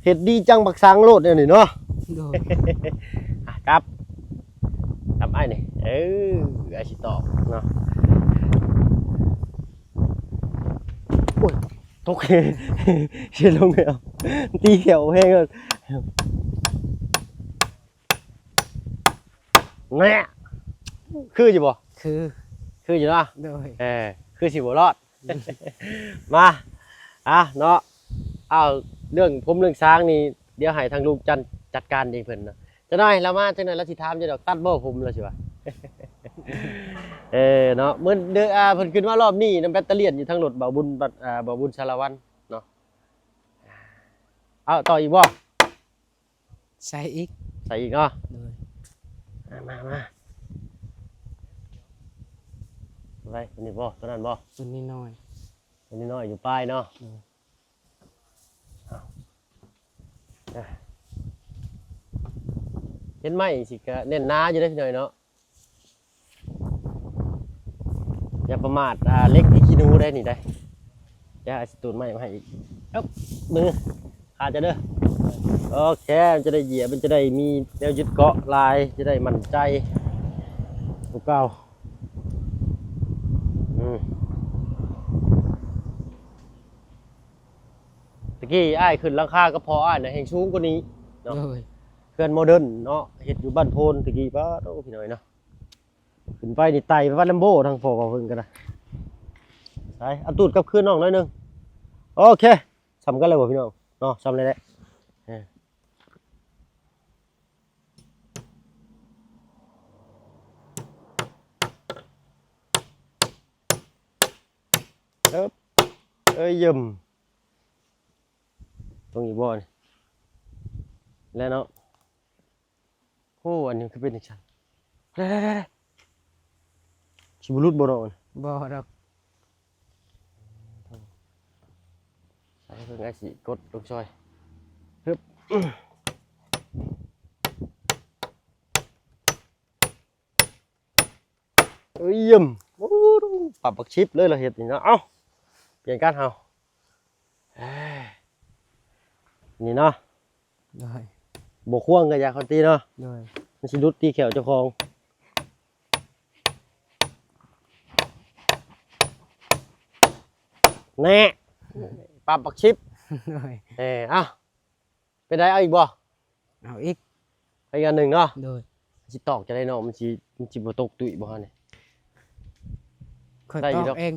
ເຮັດດີຈັ່ງບັກສັງໂລດແນວນີ້ເນາະ. ໂດຍ. ອ່ະ ຈັບ ຈັບອ້າຍນີ້ ເອີ ອ້າຍຊິຕອກເນາະ. ໂອ້ຍ ຕົກ ຊິລົງແລ້ວ ຕີແຂ້ວແຮງ. ແນ່ ຄືຢູ່ບໍ່? ຄື ຄືຢູ່ເນາະ. ໂດຍ. ເອີ ຄືຊິບໍ່ລອດ. ມາ ອ່ະເນາະ ເອົາ ເລື່ອງຜົມເລື່ອງສາງນີ້ ດຽວໃຫ້ທາງລຸງຈັນຈັດການເອງເພິ່ນເນາະ. ຈັກໜ້ອຍລາວມາ ຈັກໜ້ອຍລາວຊິຖາມເຈົ້າດອກ ຕັດບໍ່ຜົມລາວຊິວ່າ. ເອີເນາະ ມື້ ອ່າ ເພິ່ນຂຶ້ນມາລອບນີ້ນຳແບັດຕະລຽນຢູ່ທາງລົດບ່າວບຸນ ອ່າ ບ່າວບຸນສາລະວັນເນາະ. ເອົາຕໍ່ອີກບໍ່? ໃສ່ອີກ ໃສ່ອີກເນາະ. ໂດຍ ມາ ມາ ມາ ໄດ້ ຕົວນີ້ບໍ່? ຕົວນັ້ນບໍ່? ຕົວນີ້ນ້ອຍ ຕົວນີ້ນ້ອຍຢູ່ປາຍເນາະ. ໂດຍ ເອົາ ເຫັນໄມ້ຊິກະແໜ້ນໜາຢູ່ເດ້ພີ່ນ້ອງເນາະ. ຢ່າປະໝາດ ອ່າ ເຫຼັກທີ່ຂີ້ໜູໄດ້ນີ້ໄດ໋. ຢ່າ ຊິຕູດໄມ້ມາໃຫ້ອີກ. ເອີບ ມື ຂາດຈະເດີ. ໂອເຄ ມັນຈະໄດ້ຢຽບ ມັນຈະໄດ້ມີແນວຍຶດເກາະຫຼາຍ ຈະໄດ້ໝັ້ນໃຈກວ່າເກົ່າ. ອືມ ຕະກີ້ອ້າຍຂຶ້ນຫຼັງຄາກັບພໍ່ອ້າຍນະ ແຮ່ງສູງກວ່ານີ້ເນາະ. ໂດຍ ເຮືອນໂມເດີນເນາະ ເຮັດຢູ່ບ້ານໂພນຕະກີ້. ປາດໂທ້ ພີ່ນ້ອງເນາະ ຂຶ້ນໄປນີ້ໄຕ່ໄປວັດແລມໂບ ທາງພໍ່ເວົ້າເພິ່ນກໍໄດ້. ໄປ ເອົາຕູດກັບຄືນນ້ອງໜ້ອຍໜຶ່ງ. ໂອເຄ ສ່ຳກັນແລ້ວບໍ່ພີ່ນ້ອງເນາະ? ສ່ຳນີ້ແຫຼະ. ເອີ ເອີບ ເອີຍ ຢ້ຳ ຕົງອີກບໍ່ນີ້ ແລ້ວເນາະ. ໂອ້ ອັນນີ້ຄືເປັນຈັ່ງຊັ້ນ ແລ້ວໆໆ ຊິບໍ່ຫຼຸດບໍ່ນ້ອງ? ບໍ່ດອກ. ໃສ່ເພິ່ນ ອ້າຍຊິກົດລົງຊ່ອຍ. ຮຶບ ເອີຍ ຢ້ຳ ໂອ້ ປັບບັກຊິບເລີຍ ລາວເຮັດນີ້ເນາະ. ເອົ້າ ປ່ຽນກັນເຮົາ ເອີ ນີ້ເນາະ. ໂດຍ ບໍ່ຄວງກໍຢ່າເຂົ້າຕີເນາະ. ໂດຍ ມັນຊິຫຼຸດຕີແຂ້ວເຈົ້າຂອງ. ແນ່ ປັບບັກຊິບ. ໂດຍ ເອີ ເອົ້າ ເປັນໃດ ເອົາອີກບໍ່? ເອົາອີກ ເອົາອີກອັນໜຶ່ງເນາະ. ໂດຍ ຊິຕອກຈັ່ງໃດເນາະ? ມັນຊິ ມັນຊິບໍ່ຕົກຕຸ້ຍບໍ່ຫັ້ນນີ້? ຂ້ອຍຕອກເອງ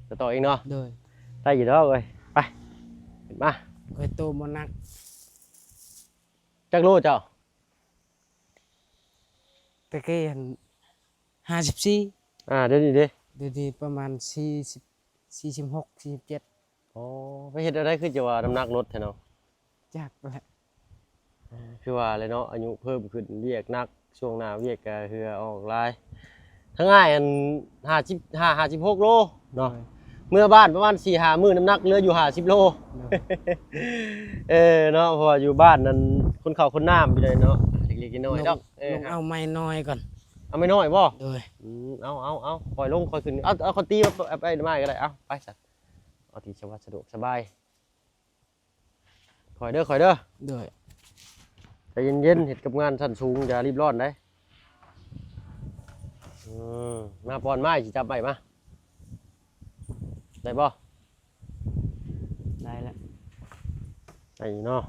ຈະຕອກເອງເນາະ. ໂດຍ ໄດ້ຢູ່ດອກເອີຍ. ໄປ ຂຶ້ນມາ ຂ້ອຍໂຕບໍ່ໜັກ. ຈັກໂລເຈົ້າ? ແຕ່ກີ້ຫັ້ນ ຫ້າສິບສີ່. ອ່າ ດຽວນີ້ເດ? ດຽວນີ້ປະມານ ສີ່ສິບ ສີ່ສິບຫົກ ສີ່ສິບເຈັດ. ອໍ ໄປເຮັດແນວໃດຄືຈະວ່ານ້ຳໜັກລົດແທ້ເນາະ? ຈັກແຫຼະ ຄືວ່າແຫຼະເນາະ ອາຍຸເພີ່ມຂຶ້ນ ວຽກໜັກ ຊ່ວງໜ້າວຽກກະເຫື່ອອອກຫຼາຍ. ທາງອ້າຍອັນ ຫ້າສິບຫ້າ ຫ້າສິບຫົກໂລເນາະ. ໂດຍ ເມືອບ້ານປະມານສີ່ຫ້າມື້ ນ້ຳໜັກເຫຼືອຢູ່ຫ້າສິບໂລ. ໂດຍ ເອີເນາະ ເພາະວ່າຢູ່ບ້ານນັ້ນຄົນເຂົ້າຄົນນ້ຳຢູ່ໃດເນາະ ເລັກໆນ້ອຍໆດອກ. ເອີ ລົງເອົາໄມ້ນ້ອຍກ່ອນ. ເອົາໄມ້ນ້ອຍບໍ່? ໂດຍ ອືມ ເອົາ ເອົາ ເອົາ ຄ່ອຍລົງຄ່ອຍຂຶ້ນ. ເອົາ ເອົາ ເອົາຕີມາ ໄປໄມ້ກໍໄດ້. ເອົາ ໄປຊັ້ນ ເອົາທີ່ສະດວກສະບາຍ. ຄ່ອຍເດີ ຄ່ອຍເດີ. ໂດຍ ໃຈເຢັນໆ ເຮັດກັບງານຊັ້ນສູງ ຢ່າຣີບຮ້ອນໃດ. ອືມ ມາ ປ່ອນໄມ້ ຊິຈັບໄມ້ມາ. ໄດ້ບໍ່? ໄດ້ແລ້ວ ໄດ້ເນາະ.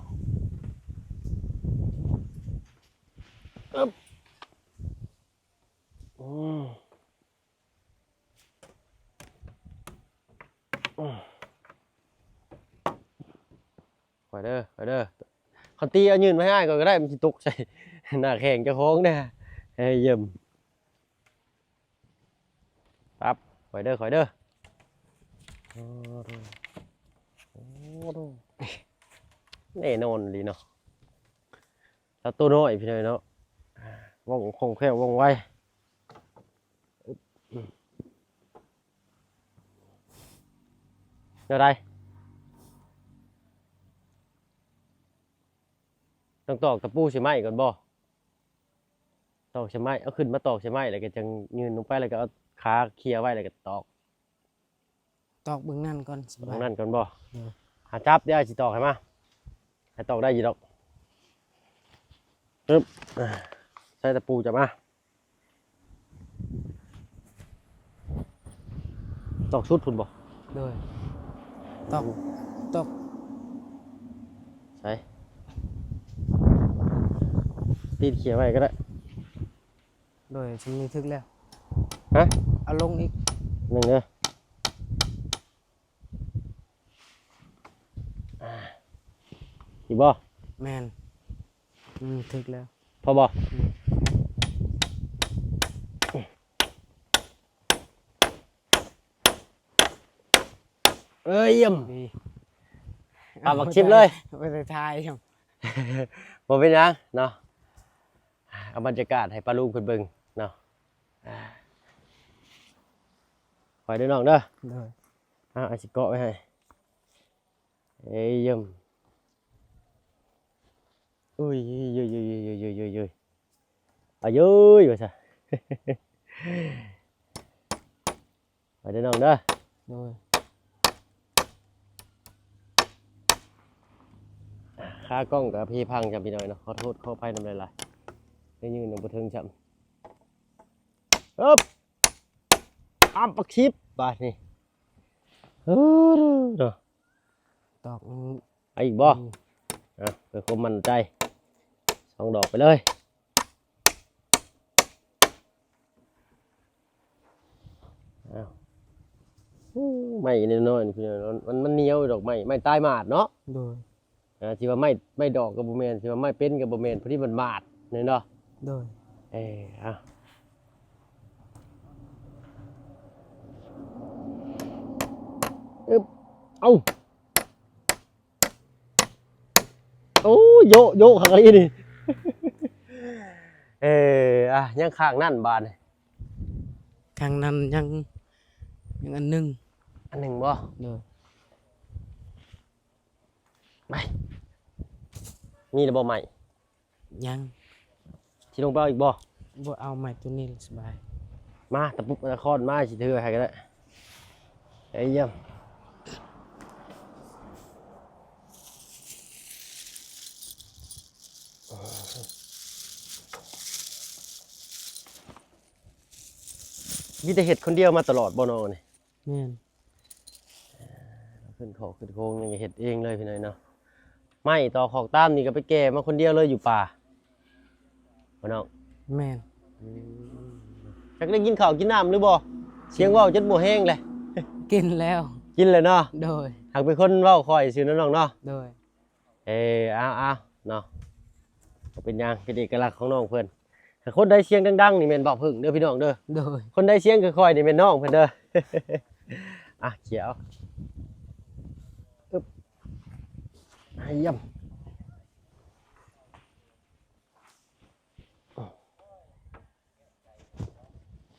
ອຶບ ອືມ ອືມ ຄ່ອຍເດີ ຄ່ອຍເດີ. ຄັນຕີເອົາຍື່ນມາໃຫ້ອ້າຍກ່ອນກໍໄດ້ ມັນຊິຕົກໃສ່ໜ້າແຂ້ງເຈົ້າຂອງເດ້. ເອີ ຢ້ຳ ປັບ ຄ່ອຍເດີ ຄ່ອຍເດີ. ໂອ້ໂຫ ແນ່ນອນອີ່ຫຼີເນາະ. ແລ້ວໂຕນ້ອຍພີ່ນ້ອງເນາະ ວ່ອງ ຄ່ອງແຄ້ວ ວ່ອງໄວ. ແນວໃດ? ຕ້ອງຕອກຕະປູໃສ່ໄມ້ກ່ອນບໍ່? ຕອກໃສ່ໄມ້ ເອົາຂຶ້ນມາຕອກໃສ່ໄມ້ ແລ້ວກໍຈັ່ງຍື່ນລົງໄປ ແລ້ວກໍເອົາຂາເຄ່ຍໄວ້ ແລ້ວກໍຕອກ. ຕອກເບື້ອງນັ້ນກ່ອນ ສະບາຍ ເບື້ອງນັ້ນກ່ອນບໍ່? ໂດຍ ຫາຈັບ ດຽວອ້າຍຊິຕອກໃຫ້ມາ ໃຫ້ຕອກໄດ້ຢູ່ດອກ. ປຶບ ໃສ່ຕະປູຈັບມາ ຕອກສຸດພຸ້ນບໍ່? ໂດຍ ຕອກ ຕອກ ໃສ່ ຕີນເຄ່ຍໄວ້ກໍໄດ້. ໂດຍ ຊ່ຳນີ້ຖືກແລ້ວ. ຮະ? ເອົາລົງອີກໜຶ່ງເດີ. ອ່າ ອີກບໍ່? ແມ່ນ ອືມ ຖືກແລ້ວ. ພໍບໍ່? ອືມ ເອີຍ ຢ້ຽມ ດີ. ປາບັກຊິບເລີຍ ບໍ່ໄດ້ຖ່າຍ ບໍ່ເປັນຫຍັງເນາະ ເອົາບັນຍາກາດໃຫ້ປ້າລຸງເພິ່ນເບິ່ງເນາະ ຄອຍເດີນ້ອງເດີ ໂດຍ ອ່າ ອ້າຍຊິເກາະໄວ້ໃຫ້ ເອີຍ ເຢີ້ມ ອຸ້ຍ ອາເຢີ້ຍ ວ່າຊະ ໄປເດີນ້ອງເດີ ໂດຍ ຂາກ້ອງກະພີພັງຈ້ຳພີ່ນ້ອງເນາະ ຂໍໂທດຂໍອະໄພນຳຫຼາຍໆ ໄດ້ຢືນນຳບໍ່ເຖິງຈ້ຳ ເອີບ ອ້ຳ ປັກຊິບບາດນີ້ ເອີ ເນາະ ຕອກ ເອົາອີກບໍ່? ອືມ ອ່ະ ເພື່ອຄວາມໝັ້ນໃຈ ສອງດອກໄປເລີຍ ອ້າວ ໂອ້ ໄມ້ນ້ອຍໆນີ້ ມັນ ມັນໜຽວດອກໄມ້ ໄມ້ຕາຍໝາດເນາະ ໂດຍ ອ່າ ຊິວ່າໄມ້ ໄມ້ດອກກໍບໍ່ແມ່ນ ຊິວ່າໄມ້ເປັນກໍບໍ່ແມ່ນ ພໍດີມັນໝາດ ແມ່ນບໍ່? ໂດຍ ເອີ ອ່ະ ອຶບ ເອົາ ໂອ້ ໂຍະ ໂຍະຄັກອີ່ຫຼີນີ້ ເອີ ອ່ະ ຍັງຂ້າງນັ້ນບາດນີ້ ຂ້າງນັ້ນຍັງ ຍັງອັນໜຶ່ງ ອັນໜຶ່ງບໍ່? ໂດຍ ໄປ ມີແລ້ວບໍ່ໄມ້? ຍັງ ຊິລົງໄປເອົາອີກບໍ່? ບໍ່ເອົາ ໄມ້ໂຕນີ້ສະບາຍ ມາ ຕະປຸກ ຕະຄ້ອນມາ ຊິຖືໃຫ້ກໍໄດ້ ໄອ້ຢ້ຽມ ມີແຕ່ເຮັດຄົນດຽວມາຕະຫຼອດບໍ່ນ້ອງນີ້? ແມ່ນ ຂຶ້ນຂອກຂຶ້ນໂຄງຍັງເຮັດເອງເລີຍພີ່ນ້ອງເນາະ ໄມ້ຕໍ່ຂອກຕາມນີ້ກໍໄປແກ່ມາຄົນດຽວເລີຍຢູ່ປ່າ ບໍ່ນ້ອງ? ແມ່ນ ອືມ ຈັກໄດ້ກິນເຂົ້າກິນນ້ຳຫຼືບໍ່? ສຽງເວົ້າຈົນບໍ່ແຮງແຫຼະ ກິນແລ້ວ ກິນແລ້ວເນາະ ໂດຍ ຫາກເປັນຄົນເວົ້າຄ່ອຍຊື່ເນາະນ້ອງເນາະ ໂດຍ ເອີ ເອົາໆ ເນາະ ບໍ່ເປັນຫຍັງ ເປັນເອກະລັກຂອງນ້ອງເພິ່ນ ຖ້າຄົນໃດສຽງດັງໆນີ້ແມ່ນບ່າວເພິ່ງເດີພີ່ນ້ອງເດີ ໂດຍ ຄົນໃດສຽງຄ່ອຍໆນີ້ແມ່ນນ້ອງເພິ່ນເດີ ອ່ະ ເຂົ້າ ອຶບ ໄອ້ຢ້ຽມ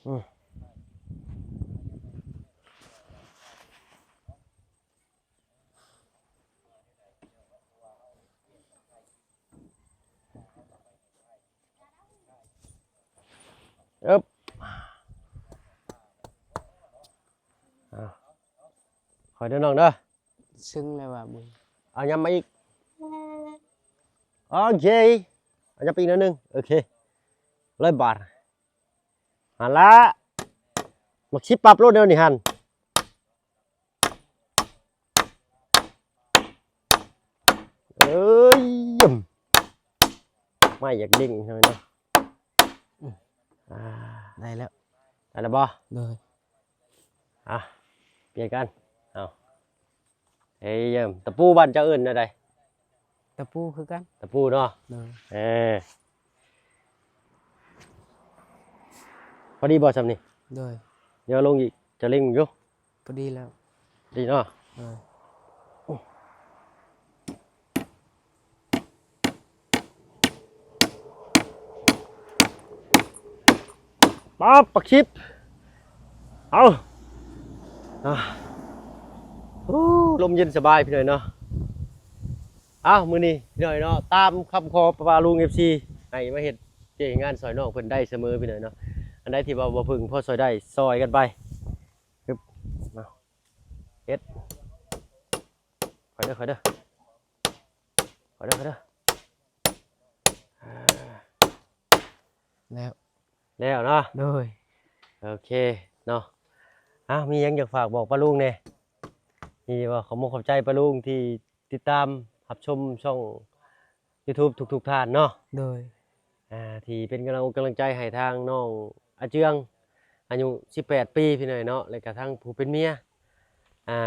ອືມ ອຶບ ອ້າວ ຄ່ອຍເດີນ້ອງເດີ ຊຶ້ງແລ້ວວ່າບຸນ ເອົາຫຍັບມາອີກ ໂອເຄ ເອົາຫຍັບໄປອີກໜ້ອຍໜຶ່ງ ໂອເຄ ຮ້ອຍບາດ ຫັ້ນລະ ໝາກຊິປັບໂລດແນວນີ້ຫັ້ນ ເອີຍ ໄມ້ຢາກເດ້ງໜ້ອຍເນາະ ອືມ ອ່າ ໄດ້ແລ້ວ ໄດ້ແລ້ວບໍ່? ໂດຍ ອ່ະ ປ່ຽນກັນ ເອົາ ເອີຍ ຕະປູບ້ານເຈົ້າເອີ້ນແນວໃດ? ຕະປູຄືກັນ ຕະປູເນາະ ໂດຍ ເອີ ພໍດີບໍ່ຊ່ຳນີ້? ໂດຍ ເດີນລົງອີກ ຈະເລັງຢູ່ ພໍດີແລ້ວ ດີເນາະ ໂດຍ ປັບ ປັກຊິບ ເອົາ ອ່າ ໂອ້ ລົມເຢັນສະບາຍພີ່ນ້ອງເນາະ ເອົາ ມື້ນີ້ພີ່ນ້ອງເນາະ ຕາມຄຳຂໍປ້າລຸງ ເອັຟຊີ ໃຫ້ມາເຮັດວຽກເຮັດງານຊ່ອຍນ້ອງເພິ່ນໄດ້ສະເໝີພີ່ນ້ອງເນາະ ອັນໃດທີ່ວ່າບໍ່ເພິ່ງພໍຊ່ອຍໄດ້ຊ່ອຍກັນໄປ ຮຶບ ເອົາ ເຮັດ ຄ່ອຍເດີ ຄ່ອຍເດີ ຂໍເດີ ຂໍເດີ ແລ້ວ ແລ້ວເນາະ ໂດຍ ໂອເຄເນາະ ອ້າວ ມີຫຍັງຢາກຝາກບອກປ້າລຸງແດ່? ທີ່ວ່າຂອບມຸກຂອບໃຈປ້າລຸງທີ່ຕິດຕາມຮັບຊົມຊ່ອງຢູທູບທຸກໆທ່ານເນາະ ໂດຍ ອ່າ ທີ່ເປັນກຳລັງອົກກຳລັງໃຈໃຫ້ທາງນ້ອງອາເຈືອງ ອາຍຸສິບແປດປີ ພີ່ນ້ອງເນາະ ແລ້ວກະທັງຜູ້ເປັນເມຍ ອ່າ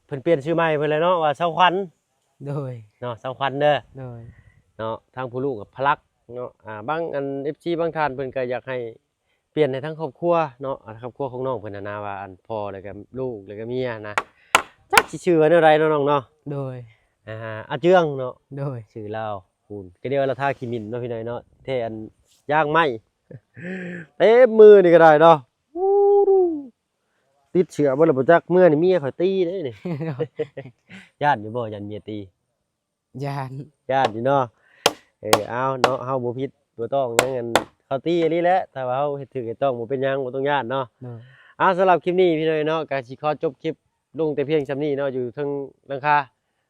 ເພິ່ນປ່ຽນຊື່ໃໝ່ເພິ່ນແລ້ວເນາະ ວ່າສາວຂວັນ ໂດຍ ເນາະ ສາວຂວັນເດີ ໂດຍ ເນາະ ທາງຜູ້ລູກກັບພະລັກເນາະ ອ່າ ບາງອັນ ເອັຟຊີ ບາງທ່ານເພິ່ນກໍຢາກໃຫ້ປ່ຽນໃຫ້ທັງຄອບຄົວເນາະ ອ່າ ຄອບຄົວຂອງນ້ອງເພິ່ນຫັ້ນນະ ວ່າອັນພໍ່ ແລ້ວກໍລູກ ແລ້ວກໍເມຍນະ ຈັກຊິຊື່ວ່າແນວໃດເນາະນ້ອງເນາະ. ໂດຍ ອ່າ ອາເຈືອງເນາະ. ໂດຍ ຊື່ລາວພຸ້ນ ກໍເອີ້ນວ່າລາທາຂີ້ໝິ້ນເນາະພີ່ນ້ອງເນາະ. ແທ້ອັນຢາງໄມ້ເຕັມມືນີ້ກໍໄດ້ເນາະ. ອູ້ ຕິດເຊື້ອເບິດແລ້ວບໍ່ຈັກ ເມື່ອນີ້ເມຍຂ້ອຍຕີເດ້ນີ້. ຢ້ານຢູ່ບໍ່? ຢ້ານເມຍຕີ? ຢ້ານ ຢ້ານຢູ່ເນາະ. ເອີ ເອົາເນາະ ເຮົາບໍ່ຜິດບໍ່ຕ້ອງຫຍັງ ອັນ ເຂົາຕີອີ່ຫຼີແຫຼະ ຖ້າວ່າເຮົາເຮັດຖືກເຮັດຕ້ອງ ບໍ່ເປັນຫຍັງ ບໍ່ຕ້ອງຢ້ານເນາະ. ໂດຍ ອ່າ ສຳລັບຄລິບນີ້ພີ່ນ້ອງເນາະ ກໍຊິຂໍຈົບຄລິບລົງແຕ່ພຽງສ່ຳນີ້ເນາະ ຢູ່ເທິງຫຼັງຄາ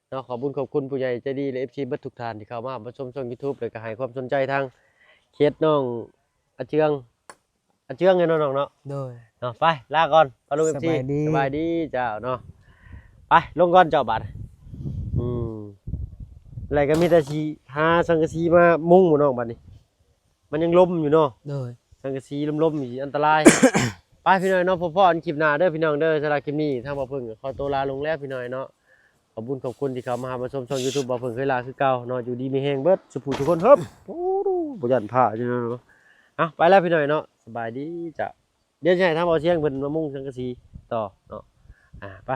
ເນາະ. ຂອບບຸນຂອບຄຸນຜູ້ໃຫຍ່ໃຈດີ ແລະ ເອັຟຊີ ເບິດທຸກທ່ານທີ່ເຂົ້າມາຮັບຊົມຊ່ອງ YouTube ແລ້ວກໍໃຫ້ຄວາມສົນໃຈທາງເຂດນ້ອງອາເຈືອງ ອາເຈືອງເນາະນ້ອງເນາະ. ໂດຍ ເນາະ ໄປ ລາກ່ອນ ປ້າລຸງ ເອັຟຊີ ສະບາຍດີ ສະບາຍດີເຈົ້າເນາະ. ໄປ ລົງກ່ອນເຈົ້າບາດ. ອືມ ແລ້ວກໍມີແຕ່ຊິຫາສັງກະສີມາມຸງບໍ່ນ້ອງ ບາດນີ້ ມັນຍັງລົມຢູ່ເນາະ. ໂດຍ ສັງກະສີລົມໆ ນີ້ອັນຕະລາຍ. ໄປພີ່ນ້ອງເນາະ ພໍ້ກັນຄລິບໜ້າເດີພີ່ນ້ອງເດີ. ສຳລັບຄລິບນີ້ທາງບ່າວເພິ່ງກໍຂໍຕົວລາລົງແລ້ວພີ່ນ້ອງເນາະ. ຂອບບຸນຂອບຄຸນທີ່ເຂົ້າມາຮັບມາຊົມຊ່ອງ YouTube ບ່າວເພິ່ງເຄີຍລາຄືເກົ່າເນາະ. ຢູ່ດີມີແຮງເບິດສູ່ຜູ້ທຸກຄົນເນາະ. ໂອ້ ບໍ່ຢ້ານພະຢູ່ເນາະ. ເອົາ ໄປແລ້ວພີ່ນ້ອງເນາະ ສະບາຍດີເຈົ້າ. ດຽວຊິໃຫ້ທາງບ່າວຊຽງເພິ່ນມາມຸງສັງກະສີຕໍ່ເນາະ. ອ່າ ໄປ